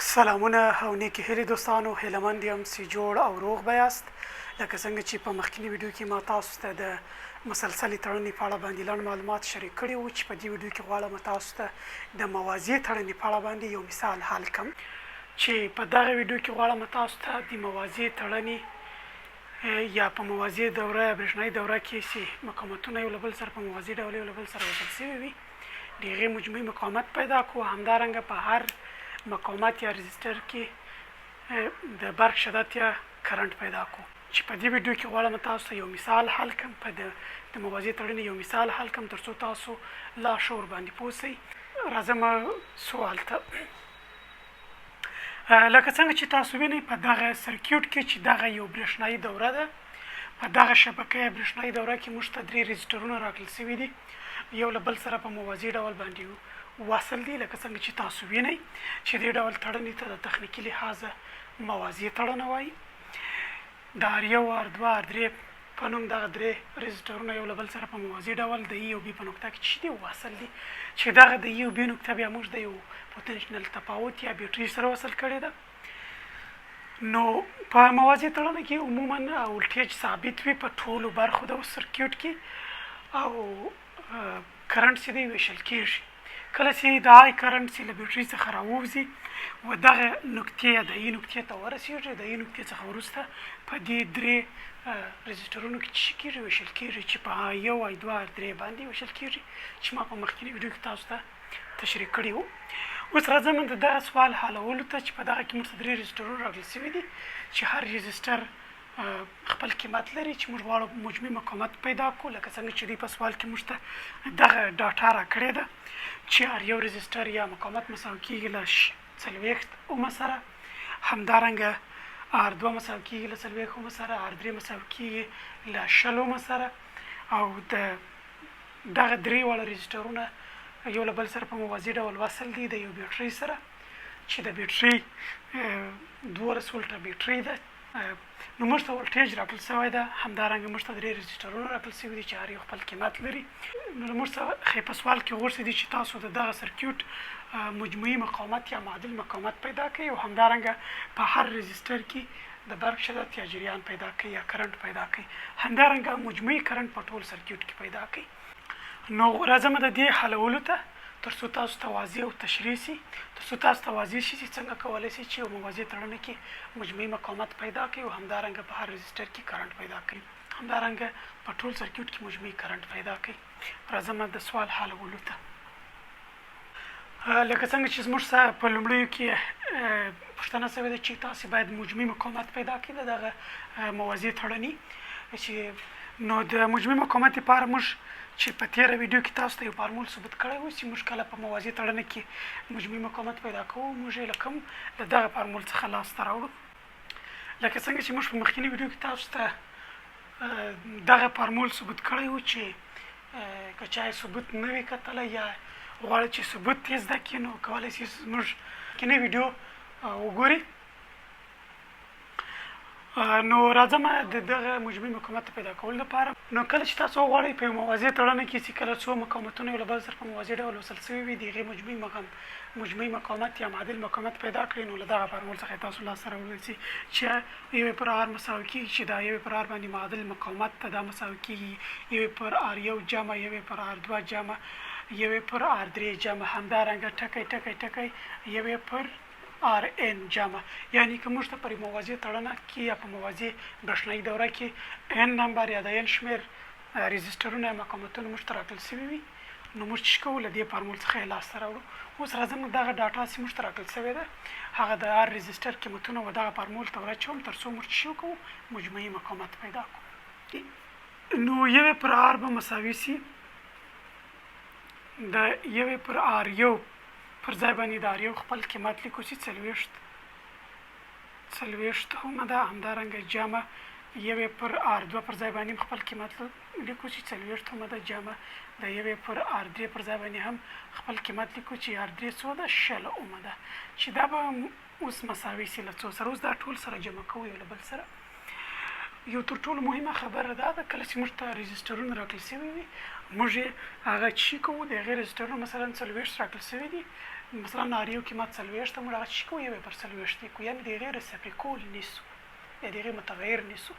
سلامونه او نیکې هیلې دوستانو، هیله مند یم چې جوړ او روغ به یاست. لکه څنګه چې په مخکني ویډیو کې ما تاسو ته د مسلسلې تړنې په اړه باندې لنډ معلومات شریک کړي وو، چې په دې ویډیو کې غواړم تاسو ته د موازي تړنې په اړه باندې یو مثال حل کړم. چې په دغه ویډیو کې غواړم تاسو ته د موازي تړنې یا په موازي دوره یا برېښنايي دوره کې چې مقاومتونه یو له بل سره په موازي ډول یو له بل سره وصل شوي وي، د هغې مجموعي مقاومت پیدا کړو. همدارنګه په هر مقاومت یا رزیستر کې د برق شدت یا کرنټ پیدا کړو. چې په دې ویډیو کې غواړم تاسو ته یو مثال حل کړم، په د موازي تړنې یو مثال حل کړم ترڅو تاسو لا ښه ورباندې پوه شئ. راځم سوال ته. لکه څنګه چې تاسو وینئ په دغه سرکیوټ کې چې دغه یو برېښنايي دوره ده، په دغه شبکه یا برېښنايي دوره کې موږ ته درې رزیسټرونه راکړل شوي دي، یو له بل سره په موازي ډول باندې وصل دي. لکه څنګه چې تاسو وینئ چې دې ډول تړنې ته د تخنیکي لحاظه موازي تړنه وایي. د ار یو، ار دوه، ار درې په نوم دغه درې رزیسټرونه یو له بل سره په موازي ډول د ای او بي په نقطه کې چې دي وصل دي، چې دغه د ای او بي نقطه بیا موږ د یو پوتنشنل تفاوت یا بیټري سره وصل کړې ده. نو په موازي تړنه کې عموما ولټیج ثابت وي په ټولو برخو د سرکیوټ کې، او کرنټ چې دی ویشل کیږي. کله چې د آی کرنټ چې له بیټري څخه راووځي و دغه نقطې یا د ای نقطې ته ورسیږي، د ای نقطې څخه وروسته په دې درې رزیسټرونو کې چې کیږي ویشل کیږي، چې په آی یو، آی دوه، آر درې باندې ویشل کیږي، چې ما په مخکینی ویډیو کې تاسو ته تشریح کړي وو. اوس راځم د دغه سوال حلولو ته، چې په دغه کې موږ ته درې رزیسټرونه راکړل شوي دي، چې هر رزیسټر خپل قیمت لري، چې موږ غواړو مجموعي مقاومت پیدا کړو. لکه څنګه چې دوی په سوال کې موږ ته دغه ډاټا راکړې ده چې هر یو رزیسټر یا مقاومت مساوي کېږي له 40 اومه سره، همدارنګه ار دوه مساوي کېږي له 40 اومه سره، ار درې مساوي کېږي له 20 اومه سره، او د دغه درې واړه رزیسټرونه یو له بل سره په موازي ډول وصل دي د یو بیټرۍ سره، چې د بیټرۍ 12 ولټه بیټرۍ ده. نو موږ ته ولټیج راکړل شوی ده، همدارنګه موږ ته درې رزیسټرونه راکړل شوي دي چې هر یو خپل قیمت لري. نو له موږ څخه په سوال کې غوښتي دي چې تاسو د دغه سرکیوټ مجموعي مقاومت یا معادل مقاومت پیدا کړئ، او همدارنګه په هر رزیسټر کې د برق شدت یا جریان پیدا کړئ یا کرنټ پیدا کړئ، همدارنګه مجموعي کرنټ په ټول سرکیوټ کې پیدا کړئ. نو راځم د دې حلولو ته ترڅو تاسو ته واضح او تشریح شي، ترڅو تاسو ته واضح شي چې څنګه کولی شئ چې یو موازي تړنه کې مجموعي مقاومت پیدا کړئ، او همدارنګه په هر رزیسټر کې کرنټ پیدا کړئ، همدارنګه په ټول سرکیوټ کې مجموعي کرنټ پیدا کړئ. راځم د سوال حلولو ته. لکه څنګه چې زموږ سره په لومړیو کې پوښتنه شوې ده چې تاسو باید مجموعي مقاومت پیدا کړئ د دغه موازي تړنې، چې نو د مجموعي مقاومت لپاره موږ چې په تېره ویډیو کې تاسو ته یو فارمول ثبوت کړی و چې موږ کله په موازي تړنه کې مجموعي مقاومت پیدا کوو، موږ یې له کوم له دغه فارمول څخه لاسته راوړو. لکه څنګه چې موږ په مخکیني ویډیو کې تاسو ته دغه فارمول ثبوت کړی و چې که چا یې ثبوت نه وي کتلی یا غواړي چې ثبوت یې زده کړي، نو کولی شي زموږ مخکینۍ ویډیو وګوري. نو راځم د دغه مجموعي مقاومت پیدا کولو لپاره. نو کله چې تاسو وغواړئ په یو موازي تړنه کې چې کله څو مقاومتونه یو له بل سره په موازي ډول وصل شوي وي، د هغې مجموعي مقاومت یا معادل مقاومت پیدا کړئ، نو له دغه فارمول څخه تاسو لاسته راوړلی شئ چې یوې پر آر مساوي کېږي، چې دا یوې پر آر باندې معادل مقاومت ته دا مساوي کېږي یوې پر آر یو جمع یوې پر آر دوه جمع یوې پر آر درې جمع، همدارنګه ټکی ټکی ټکی یوې پر آر ان جمع. یعنی که موږ ته پر موازي تړنه کې یا په موازي برېښنايي دوره کې ان نمبر یا د ان شمېر رزیسټرونه یا مقاومتونه موږ ته راکړل شوي وي، نو موږ چې کوو له دې فارمول څخه یې لاسته راوړو. اوس راځم دغه ډاټا چې موږ ته راکړل شوې ده هغه د هر رزیسټر قیمتونه و دغه فارمول ته وراچوم ترڅو موږ چې وکړو مجموعي مقاومت پیدا کړو. نو یوې پر آر به مساوي شي د یوې پر آر یو پر ځای باندې د آر یو خپل قیمت لیکو چې 40 اومه ده، همدارنګه جمع یوې پر آر دوه پر ځای باندې هم خپل قیمت لیکو چې 40 اومه ده، جمع د یوې پر آر درې پر ځای باندې هم خپل قیمت لیکو چې آر درې څو ده، 20 اومه ده، چې دا به اوس مساوي شي له څو سره. اوس دا ټول سره جمع کوو یو له بل سره. یو تر ټولو مهمه خبره دا ده کله چې موږ ته رزیسټرونه راکړل شوي وي، موږ یې هغه چې کوو د هغې رزیسټرونه مثلا 40 راکړل شوي دي، مثلا R یو قیمت 40 ته، موږ هغه چې کوو یو پر 40 لیکو، یعنې د هغې reciprocal نیسو یا د هغې متغیر نیسو.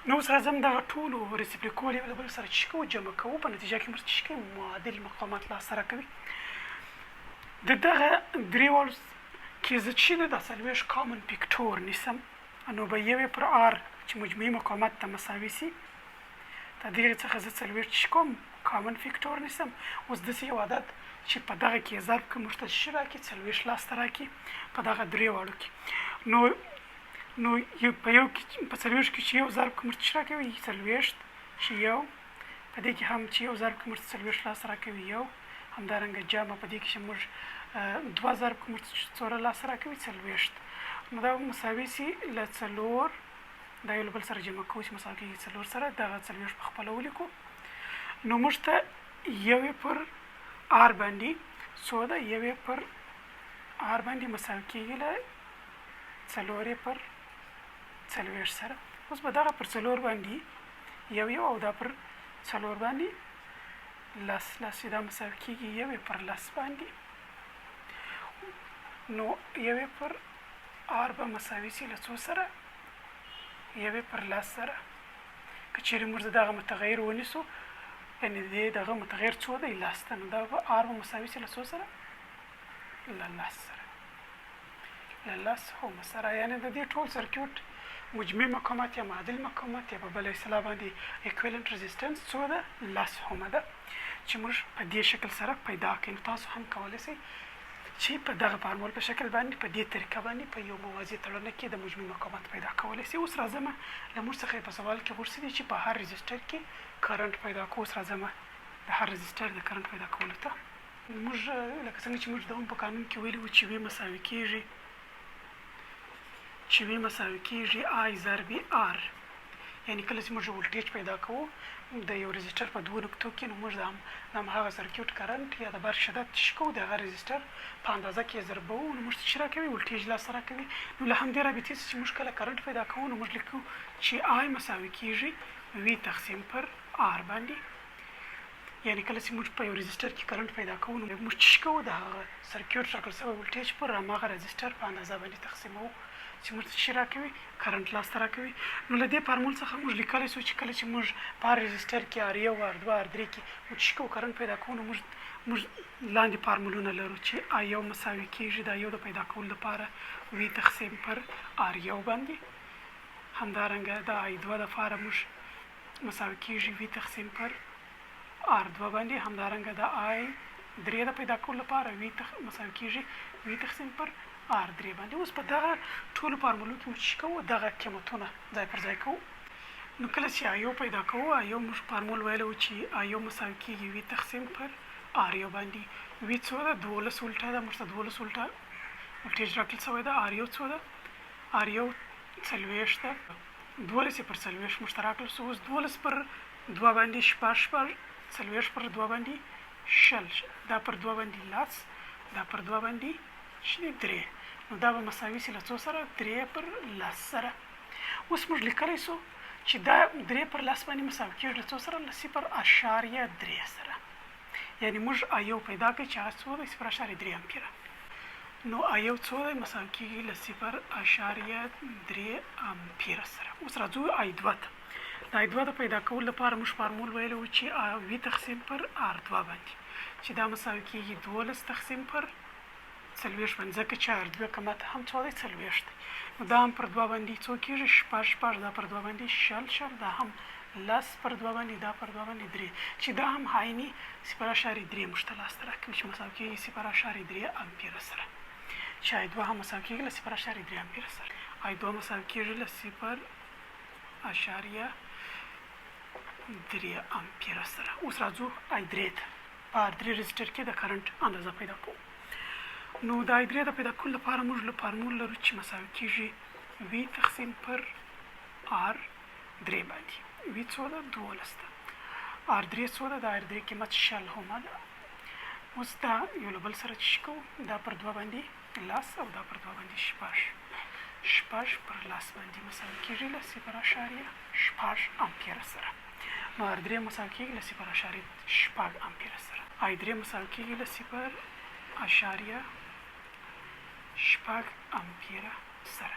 نو اوس راځم دغه ټولو reciprocal یو له بل سره چې کوو جمع کوو، په نتیجه کې موږ چې کوي معادل مقاومت لاسته راکوي. د دغه درې واړو کې زه چې د 40 common factor نیسم، نو به یوې پر R چې مجموعي مقاومت ته مساوي سي، د دغې څخه زه 40 چې کوم common factor نیسم. اوس داسې یو عدد چې په دغه کې ضرب کړو موږ ته څه راکړي؟ 40 لاسته راکړي په دغه درې واړو کې. نو یو په یو کې په 40 کې چې یو ضرب کړو موږ ته څه راکوي؟ 40 چې یو، په دې کې هم چې یو ضرب کړو موږ ته 40 لاسته راکوي یو، همدارنګه جمع په دې کې چې موږ دوه ضرب کړو موږ ته څومره لاسته راکوي؟ 40. نو دا مساوي سي له څلور، دا یو له بل سره جمع کوو چې مساوي کېږي څلور سره، دغه 40 په خپله ولیکو. نو موږ ته یوې پر R باندې څو ده؟ یوې پر R باندې مساوي کېږي له څلورې پر 40 سره. اوس به دغه پر څلور باندې یو یو او دا پر څلور باندې لس لس، چې دا مساوي کېږي یوې پر لس باندې. نو یوې پر R به مساوي سي له څو سره؟ یوې پر لس سره. که چېرې موږ دغه متغیر ونیسو، یعنې د دې دغه متغیر څو دی؟ لس ده. نو دا به R به مساوي سي له څو سره؟ له لس سره، له لس اومه سره. یعنې د دې ټول circuit مجموعي مقاومت یا معادل مقاومت یا په بله اصطلاح باندې equivalent resistance څو ده؟ لس اومه ده، چې موږ په دې شکل سره پیدا کړي. نو تاسو هم کولی شئ چې په دغه فارمول په شکل باندې په دې طریقه باندې په یو موازي تړنه کې د مجموعي مقاومت پیدا کولی شئ. اوس راځم له موږ څخه په سوال کې غوښتي دي چې په هر resistor کې current پیدا کوو. اوس راځم د هر resistor د current پیدا کولو ته. موږ لکه څنګه چې موږ د اوم په قانون کې ویلي وو چې V مساوي کېږي، چې V مساوي کېږي I ضرب R، یعنې کله چې موږ voltage پیدا کوو د یو resistor په دوو نقطو کې، نو موږ د هماغه circuit current یا د برق شدت چې کوو د هغه resistor په اندازه کې ضربوو، نو موږ ته چې راکوي voltage لاسته راکوي. نو له همدې رابطې څخه چې موږ کله current پیدا کوو، نو موږ لیکو چې I مساوي کېږي V تقسیم پر R باندې. یعنې کله چې موږ په یو resistor کې current پیدا کوو، نو موږ چې کوو د هغه circuit راکړل شوی voltage پر هماغه resistor په اندازه باندې تقسیموو، چې موږ ته چې راکوي current لاسته راکوي. نو له دې فارمول څخه موږ لیکلی شو چې کله چې موږ په هر resistor کې R یو، R دوه، R درې کې موږ چې کوو current پیدا کوو، نو موږ لاندې فارمولونه لرو چې I یو مساوي کېږي د I یو د پیدا کولو لپاره V تقسیم پر R یو باندې، همدارنګه د I دوه لپاره موږ مساوي کېږي V تقسیم پر R دوه باندې، همدارنګه د I درې د پیدا کولو لپاره V مساوي کېږي V تقسیم پر R درې باندې. اوس په دغه ټولو فارمولو کې موږ چې کوو دغه قیمتونه ځای پر ځای کوو. نو کله چې I یو پیدا کوو، I یو موږ فارمول ویلی و چې I یو مساوي کېږي V تقسیم پر R یو باندې. V څو ده؟ 12 ولټه ده، موږ ته 12 ولټه voltage راکړل شوی ده. R یو څو ده؟ R یو 40 ده، 12 پر 40 موږ ته راکړل شو. اوس 12 پر دوه باندې شپږ شپږ، 40 پر دوه باندې 20، دا پر دوه باندې لس، دا پر دوه باندې شنې درې، نو دا به مساوي سي له څو سره؟ درې پر لس سره. اوس موږ لیکلی شو چې دا درې پر لس باندې مساوي کېږي له څو سره؟ له 0.3 سره. یعنې موږ I یو پیدا کړي چې هغه څو دی؟ 0.3 امپیره. نو I یو څو دی؟ مساوي کېږي له 0.3 امپیره سره. اوس راځو I دوه ته. د I دوه د پیدا کولو لپاره موږ فارمول ویلی و چې V تقسیم پر R دوه باندې، چې دا مساوي کېږي 12 تقسیم پر 40 باندې، ځکه چې R دوه قیمت هم څو دی؟ 40 دی. نو دا هم پر دوه باندې څو کېږي؟ شپږ شپږ، دا پر دوه باندې 20 20، دا هم لس پر دوه باندې، دا پر دوه باندې درې، چې دا هم عیني 0.3 موږ ته لاسته راکوي، چې مساوي کېږي 0.3 امپیره سره، چې I دوه هم مساوي کېږي له 0.3 امپیره سره. I دوه مساوي کېږي له 0.3 امپیره سره. اوس راځو I درې ته. په R درې resistor کې د current اندازه پیدا کوو. نو د I درې د پیدا کولو لپاره موږ له فارمول لرو چې مساوي کېږي V تقسیم پر R درې باندې. V څو ده؟ 12 ده. R درې څو ده؟ د R درې قیمت 20 اومه ده. اوس دا یو له بل سره چې کوو، دا پر دوه باندې لس او دا پر دوه باندې شپږ، شپږ پر لس باندې مساوي کېږي له 0.6 امپیره سره. نو R درې مساوي کېږي له 0.6 امپیره سره. I درې مساوي کېږي له اعشاریه شپږ امپیره سره.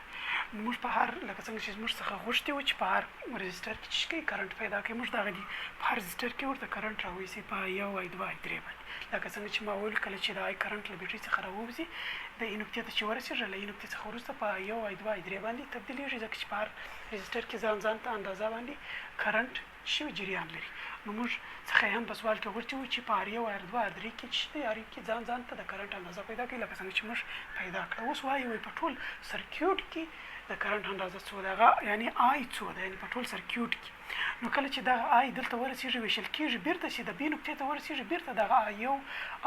نو موږ په هر لکه څنګه چې زموږ څخه غوښتي وو چې په هر رزیسټر کې چې کوي کرنټ پیدا کوي، موږ دغه دي په هر رزیسټر کې ورته کرنټ راویسي په یو آی دوه آی درې باندې. لکه څنګه چې ما وویل کله چې د آی کرنټ له بیټري څخه راووځي د ای نقطې ته چې ورسېږي، له ای نقطې څخه وروسته په آی یو آی دوه آی درې باندې تبدیلیږي، ځکه چې په هر رزیسټر کې ځان ځان ته اندازه باندې کرنټ شوي جریان لري. نو موږ څخه یې هم په سوال کې غوښتي وو چې په هر یو هر دوه هر درې کې چې دی هر یو کې ځان ځان ته د کرنټ اندازه پیدا کړي، لکه څنګه چې موږ پیدا کړه. اوس وایي وایي په ټول سرکیوټ کې د کرنټ اندازه څو ده، هغه یعنی آی څو ده، یعنی په ټول سرکیوټ کې. نو کله چې دغه آی دلته ورسیږي ویشل کیږي، بیرته چې د بی نقطې ته ورسیږي بیرته دغه آی یو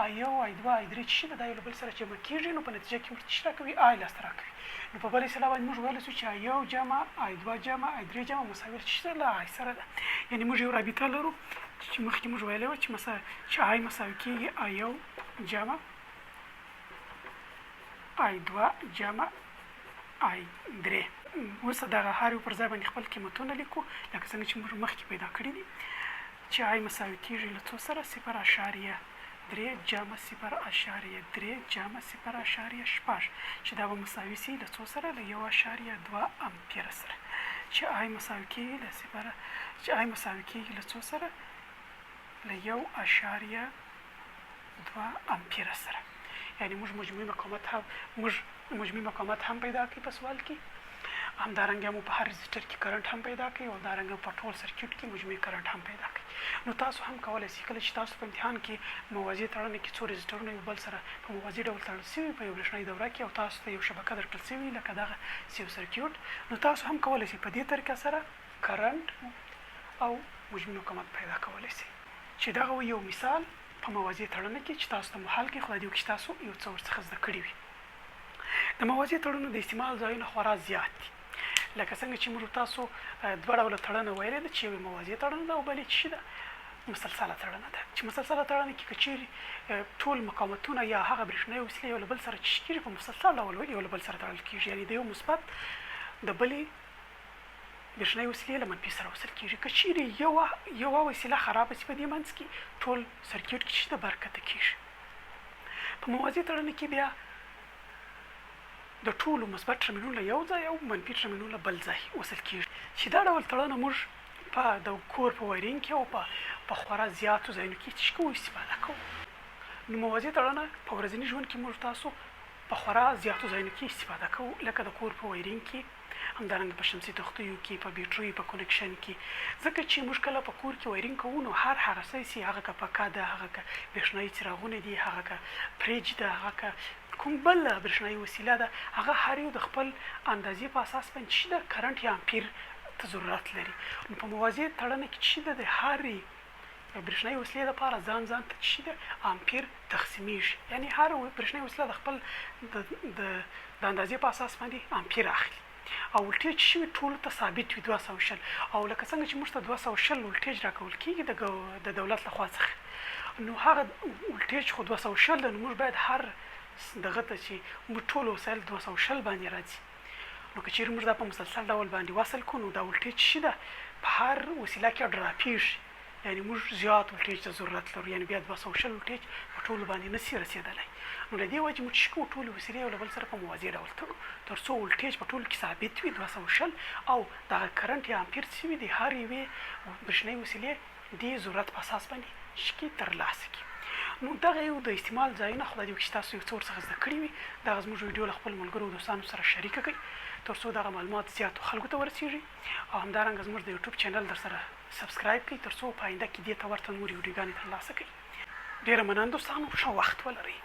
آی یو آی دوه آی درې چې ده دا یو له بل سره جمع کیږي، نو په نتیجه کې موږ څه راکوي؟ آی لاسته راکوي. نو په بله اصطلاح باندې موږ ویلی شو چې آی یو جمع آی دوه جمع آی درې جمع مساوي څه ده؟ له آی سره ده. یعنی موږ یو رابطه لرو چې مخکې موږ ویلی وه چې آی مساوي کیږي آی یو جمع آی دوه جمع آی درې. اوس دغه هر یو پر ځای باندې خپل قیمتونه لیکو لکه څنګه چې موږ مخکې پیدا کړي دي چې آی مساوي کیږي له څو سره؟ 0.3 جمع 0.3 جمع 0.6 چې دا به مساوي سي له څو سره؟ له 1.2 امپیره سره. چې آی مساوي کیږي له صفر چې آی مساوي کیږي له څو سره؟ له 1.2 امپیره سره. یعنی موږ مجموعي مقاومت هم موږ مجموعي مقاومت هم پیدا کوي په سوال کې، همدارنګه مو په هر رزیسټر کې کرنټ هم پیدا کوي، او همدارنګه په ټول سرکیوټ کې مجموعي کرنټ هم پیدا کوي. نو تاسو هم کولی شئ کله چې تاسو په امتحان کې موازي تړنه کې څو رزیسټرونه یو بل سره په موازي ډول تړل شوي په یو برېښنايي دوره کې او تاسو ته یو شبکه درکړل شوي لکه دغه یو سرکیوټ، نو تاسو هم کولی شئ په دې طریقه سره کرنټ او مجموعي مقاومت پیدا کولی شئ. چې دغه یو مثال په موازي تړنه کې چې تاسو ته مو حل کړي، خدای دې وکړي چې تاسو یو څه ورڅخه زده کړي وي. د موازي تړونو د استعمال ځایونه خورا زیات دي. لکه څنګه چې موږ تاسو دوه ډوله تړنه ویلې ده چې یو یې موازي تړنه ده او بل یې څه ده؟ مسلسله تړنه ده. چې مسلسله تړنه کې که چیرې ټول مقاومتونه یا هغه برېښنايي وسیلې یو له بل سره چې کېږي په مسلسل ډول یو له بل سره تړل کېږي، یعنې د یو مثبت د بلې برېښنايي وسیلې له منفي سره وصل کېږي. که چیرې یوه وسیله خرابه شي په دې منځ کې ټول سرکیوټ کې چې ده برکته کېږي. په موازي تړنه کې بیا د ټولو مثبت ټرمینلونه یو ځای او منفي ټرمینلونه بل ځای وصل کېږي. چې دا ډول تړنه موږ په د کور په وایرینګ کې او په خورا زیاتو ځایونو کې چې کوو استفاده کوو. نو موازي تړنه په ورځني ژوند کې موږ تاسو په خورا زیاتو ځایونو کې استفاده کوو، لکه د کور په وایرینګ کې، همدارنګه په شمسي تختیو کې، په بیټریو په کنکشن کې. ځکه چې موږ کله په کور کې وایرینګ کوو نو هر هغه څه چې هغه که پکه ده، هغه که برېښنايي څراغونه دي، هغه که فریج ده، هغه که کوم بل برېښنايي وسیله ده، هغه هر یو د خپل اندازې په اساس باندې چې ده کرنټ یا امپیر ته ضرورت لري. نو په موازي تړنه کې چې ده د هرې برېښنايي وسیلې لپاره ځان ځان ته چې ده امپیر تقسیمیږي، یعنی هر برېښنايي وسیله د خپل د د اندازې په اساس باندې امپیر اخلي. او ولټیج چې وي ټولو ته ثابت وي 220. او لکه څنګه چې موږ ته 220 ولټیج راکول کېږي د دولت له خوا څخه، نو هغه ولټیج خو 220 ده، نو موږ باید هر دغه ته چې موږ ټول وسایل 220 باندې راځي. نو که چیرې موږ دا په مسلسل ډول باندې وصل کړو نو دا ولټیج چې ده په هر وسیله کې ډراپېږي، یعنی موږ زیات ولټیج ته ضرورت لرو، یعنی بیا 220 ولټیج په ټولو باندې نه شي رسېدلی. نو له دې وجې موږ چې کوو ټولې وسیلې یو له بل سره په موازي ډول تړو تر څو ولټیج په ټولو کې ثابت وي 220 او دغه کرنټ یا امپیر چې وي د هر یوې برېښنايي وسیلې د ضرورت په اساس باندې چې ترلاسه کړي. نو دغه یو د استعمال ځایونه خدای دې وکړي چې تاسو یو څه ورڅخه زده کړي وي. دغه زموږ ویډیو له خپلو ملګرو او دوستانو سره شریکه کړئ تر څو دغه معلومات زیاتو خلکو ته ورسیږي، او همدارنګه زموږ د یوټیوب چینل در سره سبسکرایب کړئ تر څو په آینده کې دې ته ورته نورې ویډیوګانې ترلاسه کړئ. ډېره مننه دوستانو، ښه وخت ولرئ.